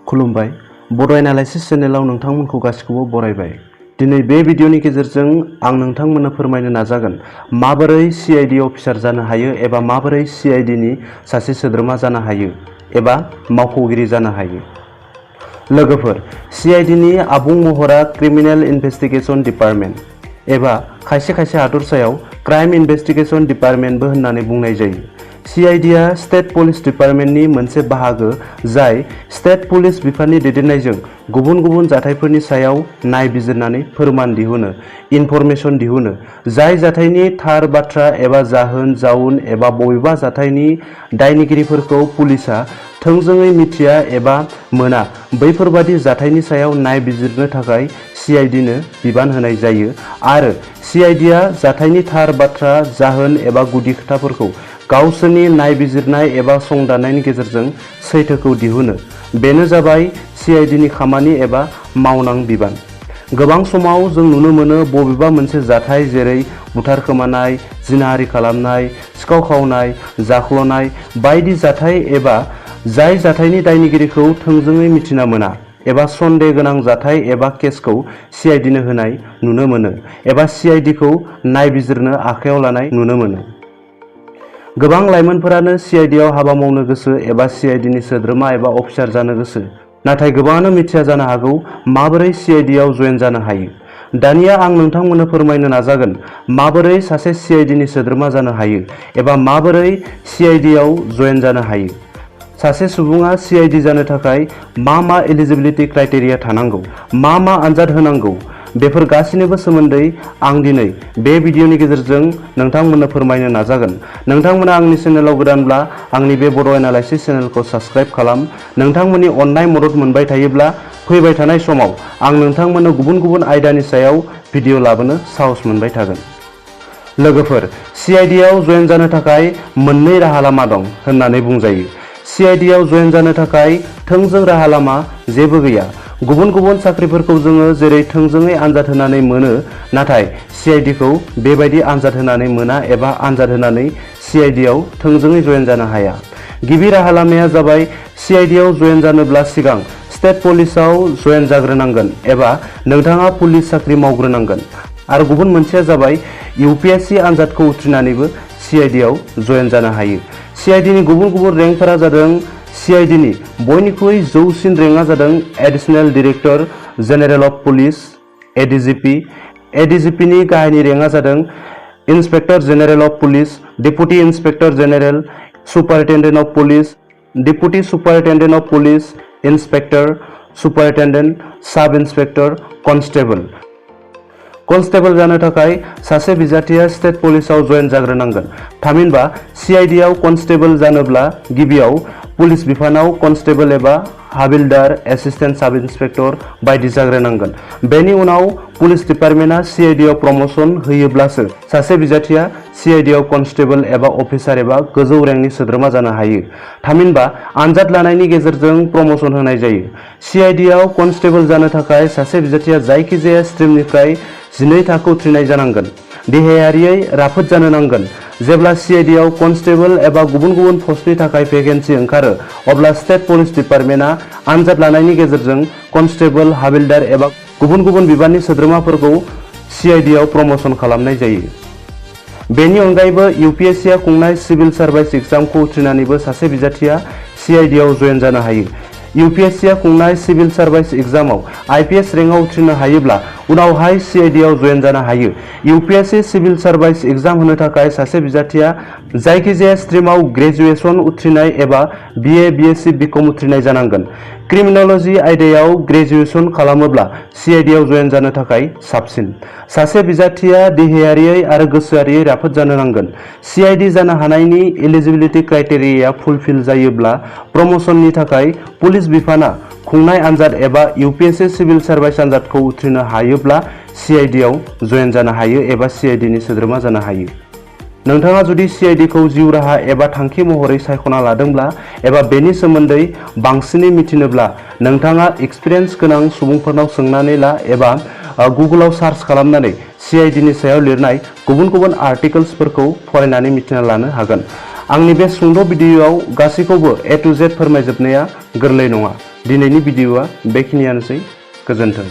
खुलुमबाय बड' एनालाइसिस चेनेलाव नोंथांमोनखौ गासिखौबो बरायबाय। दिनै बे भिडिअनि गेजेरजों आं नोंथांमोननो फोरमायनो नाजागोन माबोरै CID अफिसार जानो हायो एबा माबोरै CID नि सासे सोद्रोमा जानो हायो एबा मावख'गिरि जानो हायो। लोगोफोर, CID नि आबुं महरा क्रिमिनेल इनभेस्टिगेशन डिपार्टमेन्ट एबा खायसे हादरसायाव क्राइम इनभेस्टिगेशन डिपार्टमेन्टबो होननानै बुंनाय जायो। CID आ स्टेट पुलिस डिपार्टमेन्टनि मोनसे बाहागो जाय स्टेट पुलिस बिफाननि दैदेननायजों गुबुन जाथायफोरनि सायाव नायबिजिरनानै फोरमान दिहुनो, इनफरमेशन दिहुनो, जाय जाथायनि थार बाथ्रा एबा जाहोन जाउन एबा बबेबा जाथायनि दायनिगिरिफोरखौ पुलिसआ थोंजोङै मिथिया एबा मोना बैफोरबादि जाथायनि सायाव नायबिजिरनो थाखाय CID नो बिबान होनाय जायो आरो CID आ जाथायनि थार बाथ्रा, जाहोन एबा गुदि खोथाफोरखौ गावसोरनि नायबिजिरनाय एबा संदाननायनि गेजेरजों सैथोखौ दिहुनो। बेनो जाबाय CID नि खामानि एबा मावनां बिबान। गोबां समाव जों नुनो मोनो बबेबा मोनसे जाथाय जेरै बुथारखोमानाय, जिनाहारि खालामनाय, सिखाव खावनाय, जाख्ल'नाय बायदि जाथाय एबा जाय जाथायनि दायनिगिरिखौ थोंजोङै मिथिना मोना एबा सन्देह गोनां जाथाय एबा केसखौ CID नो होनाय नुनो मोनो एबा CID खौ नायबिजिरनो आखायाव लानाय नुनो मोनो। गोबां लाइमोनफोरानो CID आव हाबा मावनो गोसो एबा CID नि सोद्रोमा एबा अफिसार जानो गोसो, नाथाय गोबाङानो मिथिया जानो हागौ माबोरै CID आव जयेन जानो हायो। दानिया आं नोंथांमोननो फोरमायनो नाजागोन माबोरै सासे CID नि सोद्रोमा जानो हायो एबा माबोरै CID आव जयेन जानो हायो। सासे सुबुङा CID जानो थाखाय मा एलिजिबिलिटि क्राइटेरिया थानांगौ, मा आनजाद होनांगौ, बेफोर गासिनिबो सोमोन्दै आं दिनै बे भिडिअनि गेजेरजों नोंथांमोननो फोरमायनो नाजागोन। नोंथांमोना आंनि चेनेलाव गोदानब्ला आंनि बे बड' एनालाइसिस चेनेलखौ साबस्क्राइब खालाम। नोंथांमोननि अननाय मदद मोनबाय थायोब्ला फैबाय थानाय समाव आं नोंथांमोननो गुबुन आयदानि सायाव भिडिअ लाबोनो साहस मोनबाय थागोन। लोगोफोर, CID आव जयेन जानो थाखाय मोननै राहा लामा दं होननानै बुंजायो। CID आव जयेन जानो थाखाय थोंजों राहा लामा जेबो गैया। गुबुन साख्रिफोरखौ जोङो जेरै थोंजोङै आनजाद होनानै मोनो, नाथाय CID खौ बेबायदि आनजाद होनानै मोना एबा आनजाद होनानै CID आव थोंजोङै जयेन जानो हाया। गिबि राहा लामाया जाबाय CID आव जयेन जानोब्ला सिगां स्टेट पुलिसाव जयेन जाग्रोनांगोन एबा नोंथाङा पुलिस साख्रि मावग्रोनांगोन आरो गुबुन मोनसेया जाबाय UPSC आनजादखौ उथ्रिनानैबो CID आव जयेन जानो हायो। CID नि गुबुन रेंकफोरा जादों CID नि बयनिख्रुइ जौसिन रेंकआ जादों additional director general of police ADGP। ADGP नि गाहायनि रेंकआ जादों inspector general of police, deputy inspector general, superintendent of police, deputy superintendent of police, inspector, superintendent, sub inspector, constable. Constable जानो थाखाय सासे बिजाथिया स्टेट पुलिसाव जयेन जाग्रोनांगोन। थामहिनबा CID आव कनस्टेबल जानोब्ला गिबियाव पुलिस बिफानाव कनस्टेबल एबा हाबिलदार, एसिस्टेन्ट सब इन्सपेक्टर बायदि जाग्रोनांगोन। बेनि उनाव पुलिस डिपार्टमेन्टआ CID आव प्रमोशन होयोब्लासो सासे बिजाथिया CID आव कनस्टेबल एबा अफिसार एबा गोजौ रेंकनि सोद्रोमा जानो हायो। थामहिनबा आनजाद लानायनि गेजेरजों प्रमोशन होनाय जायो। CID आव कनस्टेबल जानो थाखाय सासे बिजाथिया जायखिजाया स्ट्रिमनिफ्राय 12 थाखो उथ्रिनाय जानांगोन। देहायारियै राफोद जानो नांगोन। जेब्ला CID आव कनस्टेबल एबा गुबुन पस्टनि थाखाय भेकेन्सि ओंखारो अब्ला स्टेट पुलिस डिपार्टमेन्टआ आनजाद लानायनि गेजेरजों कनस्टेबल, हाबिलदार एबा गुबुन बिबाननि सोद्रोमाफोरखौ CID आव प्रमोशन खालामनाय जायो। बेनि अनगायैबो UPSC आ खुंनाय सिभिल सार्भिस एग्जामखौ उथ्रिनानैबो सासे बिजाथिया CID आव जयेन जानो हायो। UPSC आ खुंनाय सिभिल सार्भिस एग्जामाव IPS रेंकआव उथ्रिनो हायोब्ला उनावहाय CID आव जयेन जानो हायो। UPSC सिभिल सार्भिस एग्जाम होनो थाखाय सासे बिजाथिया जायखिजाया स्ट्रिमाव ग्रेजुएशन उथ्रिनाय एबा BA, BSc, BCom उथ्रिनाय जानांगोन। क्रिमिनोलॉजी आयदायाव ग्रेजुएशन खालामोब्ला CID आव जयेन जानो थाखाय साबसिन। सासे बिजाथिया देहायारियै आरो गोसोआरियै राफोद जानो नांगोन। CID जानो हानायनि एलिजिबिलिटि क्राइटेरियाया फुलफिल जायोब्ला प्रमोशननि थाखाय पुलिस बिफाना खुंनाय आनजाद एबा UPSC सिभिल सार्भिस आनजादखौ उथ्रिनो हायोब्ला CID आव जयेन जानो हायो एबा CID नि सोद्रोमा जानो हायो। नोंथाङा जुदि CID खौ जिउ राहा एबा थांखि महरै सायख'ना लादोंब्ला एबा बेनि सोमोन्दै बांसिनै मिथिनोब्ला नोंथाङा एक्सपिरियेन्स गोनां सुबुंफोरनाव सोंनानै ला एबा गुगोलाव सार्च खालामनानै CID नि सायाव लिरनाय गुबुन आर्टिकल्सफोरखौ फरायनानै मिथिना लानो हागोन। आंनि बे सुंद' भिडिअ'आव गासैखौबो A to Z फोरमायजोबनाया गोरलै नङा। दिनैनि भिडिअ'आ बेखिनियानोसै। गोजोन्थों।